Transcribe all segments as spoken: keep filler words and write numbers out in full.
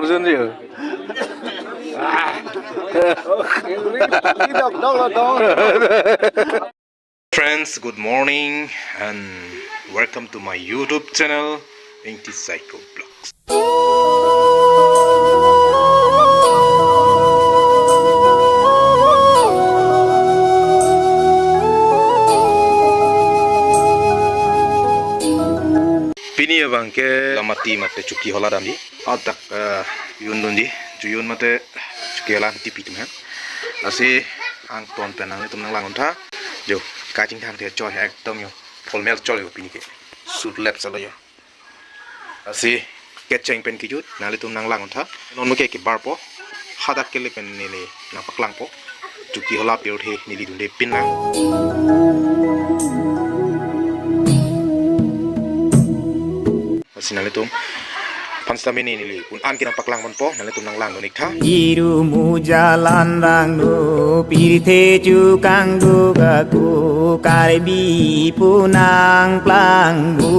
Friends, good morning and welcome to my YouTube channel, Ingti Psycho Vlogs. Pini abang ke Lamati mate Chokihola damji. Adak, eh, jun dunji, jun mate Chokihola tipi tum hen. Lasi angton pen nanglitum nanglang-un tha. Jo, kachingthang the choi ekdom jo. Formal choi jo pini ke. Suit lab salo jo. Lasi kecheng pen kejut nanglitum nanglang-un tha. Non muke kebarpo. Hadak kele pen neli nangpaklangpo. Chokihola pirthe neli dunde pin lang. Lasi nanglitum aphan sitame neli un-an ke nangpaklang ponpo, nanglitum nanglang dun-ik tha. Irumu jalan rangno pirthe chukangduk ako Karbi pu nangplang pu.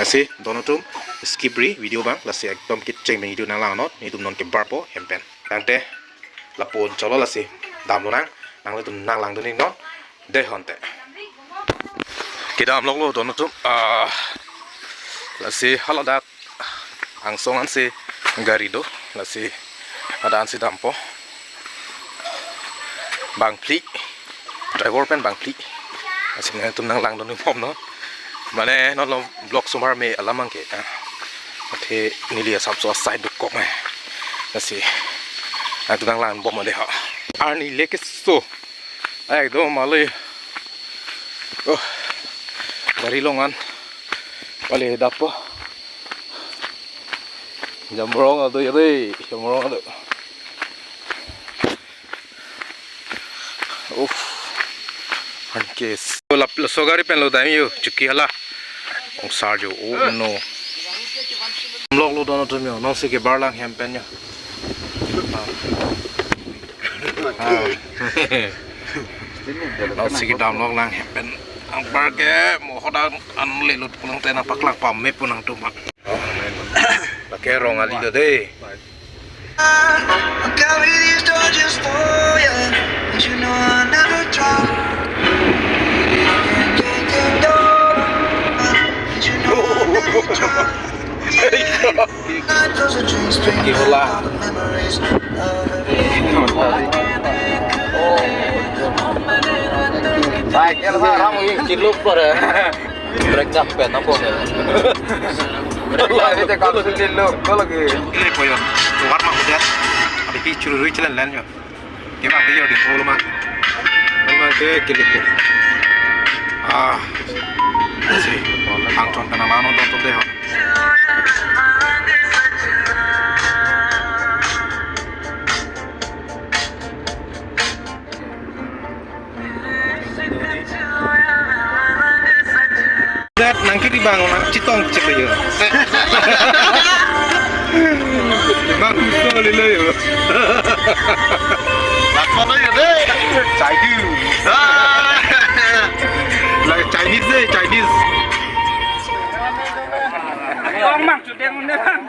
Lasi don atum skip ri video abang, lasi ekdom kecheng pen video nanglang non, nelitum non kebarpo hem pen. Tangte lapu-un cholo lasi damlonang, nanglitum nanglang dun-ik non. Dei honte. Kedam loklo don atum. Ah, lasi haladak angsong ansi gari do. Lasi hadak ansi dampo. Bangphli. Driver pen bangphli. Lasi nanglitum nanglang dun-ik bom non. Mane non lo vlog sumar me alam abang ke. Ah. Athe neli asapso asai dukok me. Lasi nanglitum nanglang bom de ha. Arni leke so. Ekdom mali. Oh. Gari along an. Pali dappo. Jamrong ado ya dei, jamrong ado. Uff. Ankes. Lap laso gari pen lo dam jo, Chokihola. Ongsar jo, oh no. Damloklo don atum jo, nonsi kebarlang hem pen jo. Ah. Ah. Nonsi kedam loklang hem pen. Anpar ke mo hadak an le lut pu nangte nangpaklang pame pu nangtum an. Lake rong ali do dei. Chokihola. Cycle ha ram ing chiluk pore. Brake jam pen na pon. Lagi te kam chiluk ko lagi. Ini po jo. Warm up udah. Abi pi churu rui chalen len jo. Kebang video di polo ma. Memang ke kelip. Ah. Si. Angton pen nanglang non tonton dei ho. Dat nangkiri bang nangchetong chek yo. Bang so lilo yo. Lakon yo dei. Chinese. Ah. Like Chinese dei, Chinese. Bang mang chudeng ne bang.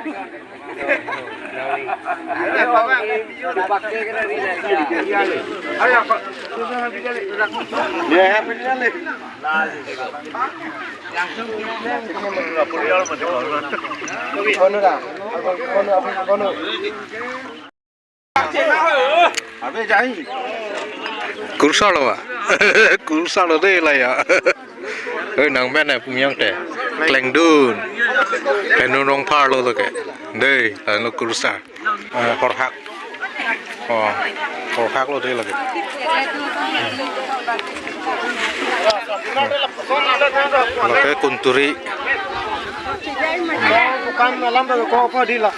Kursa lo ba? Kursa lo dei la ya. Oi, nang men eh pumyang te. Klengdun. Penun rong par lo to ke. Dei, lalu kursa. Eh, horhak. Oh, horhak lo dei lagi. Lake kunturi. Bukan alam baru kau kau di lah.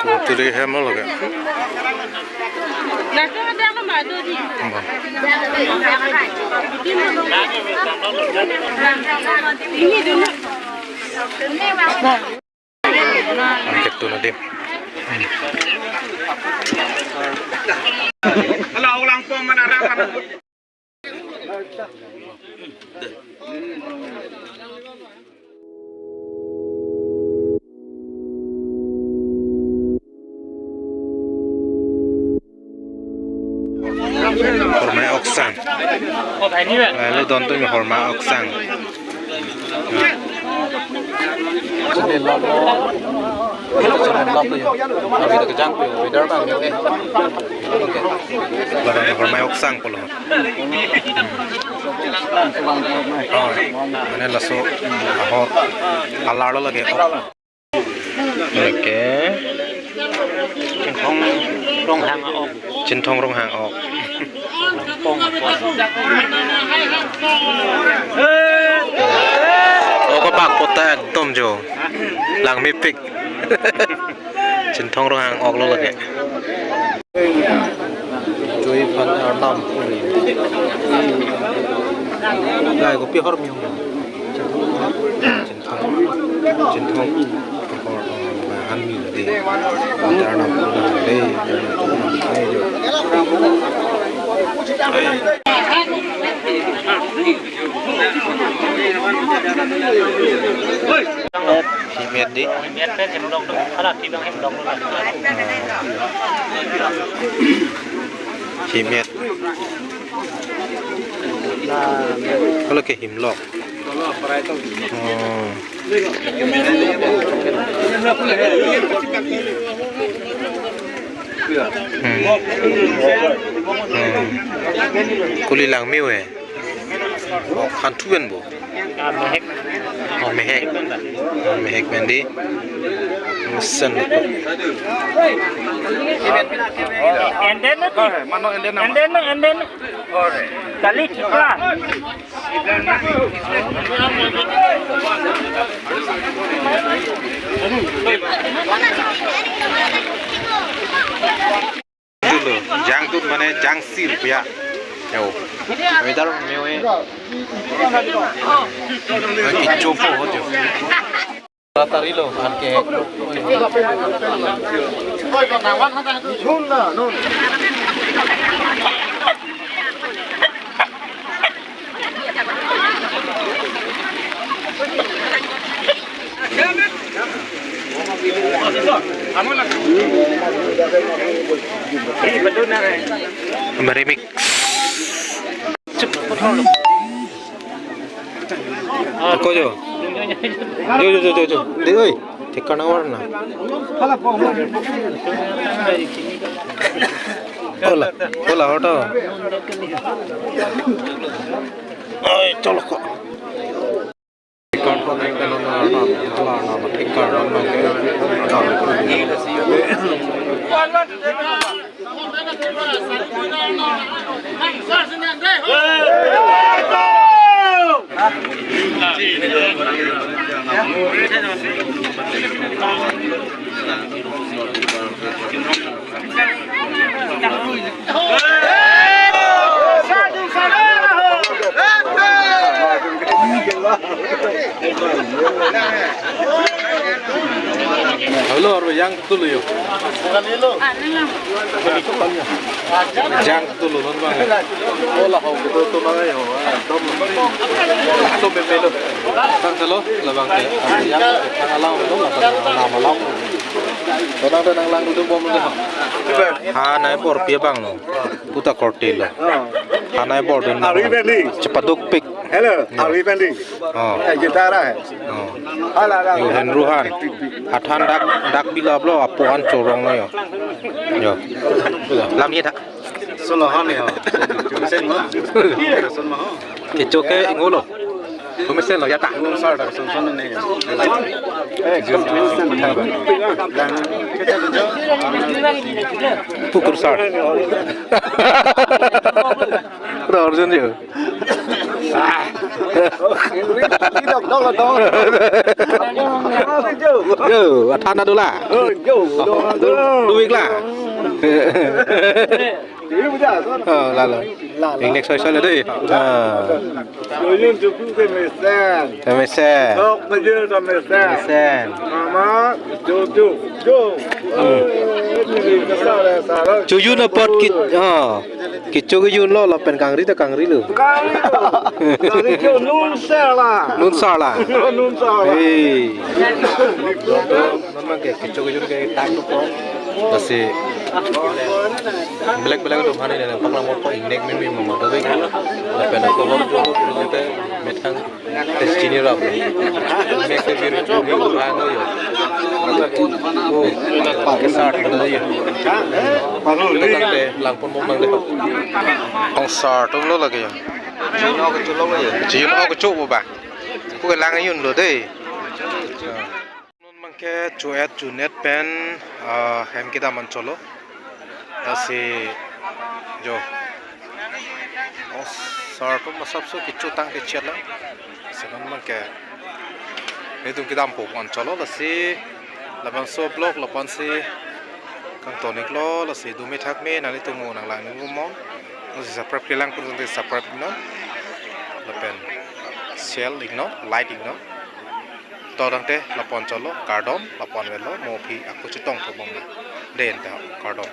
Kunturi hem lo lake. Angket tu nadim. Kalau ulang pom mana rapat. Lalu don tu mi horma oksang. Chini lap lo. Chini lap lo yo. Abi ta kejang pe weather bang yo eh. Labang horma oksang pulo. Oh, mane laso ahor alar lo lake ok. Oke. Chinthong Ronghang ok. Chinthong Ronghang ok. Pong ok. Ok abang puta ekdom jo. Langmepik. Chinthong Ronghang ok lo lake. Joi aphan arnam puli. Lai kopi ahormi hong. Chinthong, Chinthong ahor, oh, arnam puli. Arnam puli. Him-et di. Him-et pen hemlok do. Hala ti bang hemlok do. Him-et. Hala ke hemlok. Oh. Hmm. Hmm. Kuli langme-o eh. Oh, hanthu pen bo. Ah, mehek. Oh, mehek. Oh, mehek pen di. Mesen. Enden na ti. Mano enden na. Enden na, enden na. Kali chipra. Dolo, jangtut mane jangsil pia. Yo. Weather me-o eh. Kichopo ho jo. Tari lo, an ke. Remix. Ako jo. Jo, jo, jo, jo, jo. Di, oi. Thik karna warna. Hola, hola, hola. Oi, cholo ko. Hello, arbo jangtut lo yo. Jangtut lo non bang. Hola ho, betul tu bang yo. Dom. So bebe lo. Tang selo, labang ke. Yang tang alam tu, labang alam alam. Tonang tonang lang tu bom tu. Ha, nai bor pi abang lo. Puta korte lo. Ha, nai bor dun. Ari beli. Chepadukpik. Hello, Ari Pandi. Oh. Eh, gitara hai. Oh. Hala, hala. Yo, Henru han. Hathan dak, dak bilap lo, apo an chorong lo yo. Yo. Lam ni dak. Solo han yo. Sen ma. Sen ma ho. Kecho ke ingolo. Kome sen lo ya ta. Ngom sar dak son son ne. Eh, jum jum sen ma. Pukur sar. Ro Arjun yo. Yo, athan adola. Duik la. Oh, lalo. Picnic soi soi le dei. Ah. Yun juku ke mesen. Ke mesen. Sok majil ke mesen. Mesen. Mama, jo, jo, jo. Hmm. Eh, ini kesal ya, salah. Chojun apot ki, ah. Kecho kejun lo, lapen kangri ta kangri lo. Kangri lo. Kangri jo nun sar la. Nun sar la. Nun sar la. Hei. Non ke kecho kejun ke tang tu po. Lasi Black black atum aphan neli nangpaklang mot ko ingnek mimi mama to dek. Lapen ako hor jo ko te methang tes chini rap. Ingnek te bir jo ni rang yo. Oh, ke sart mana yo. Tangte langpon mom nang de. Ong sart atum lo lake yo. Jin ok chok ba. Ko ke lang ayun lo de. Non abangke cho-et cho-net pen, ah, hem kedam an cholo. Lasi jo. Oh, sar atum asapso kecho tang kechet lang. Lasi non abangke nelitum kedam po an cholo lasi labangso vlog lapu-ansi kangton iklo lasi dome thakme nanglitum mo nanglang ningmo. Lasi subscribe kelang pun nanglitum subscribe iknon. Lapen share iknon, like iknon. To tangte lapu-an cholo, kardom, lapu-an avelo, mo aphi ako chetong po bom na. Den ta, kardom.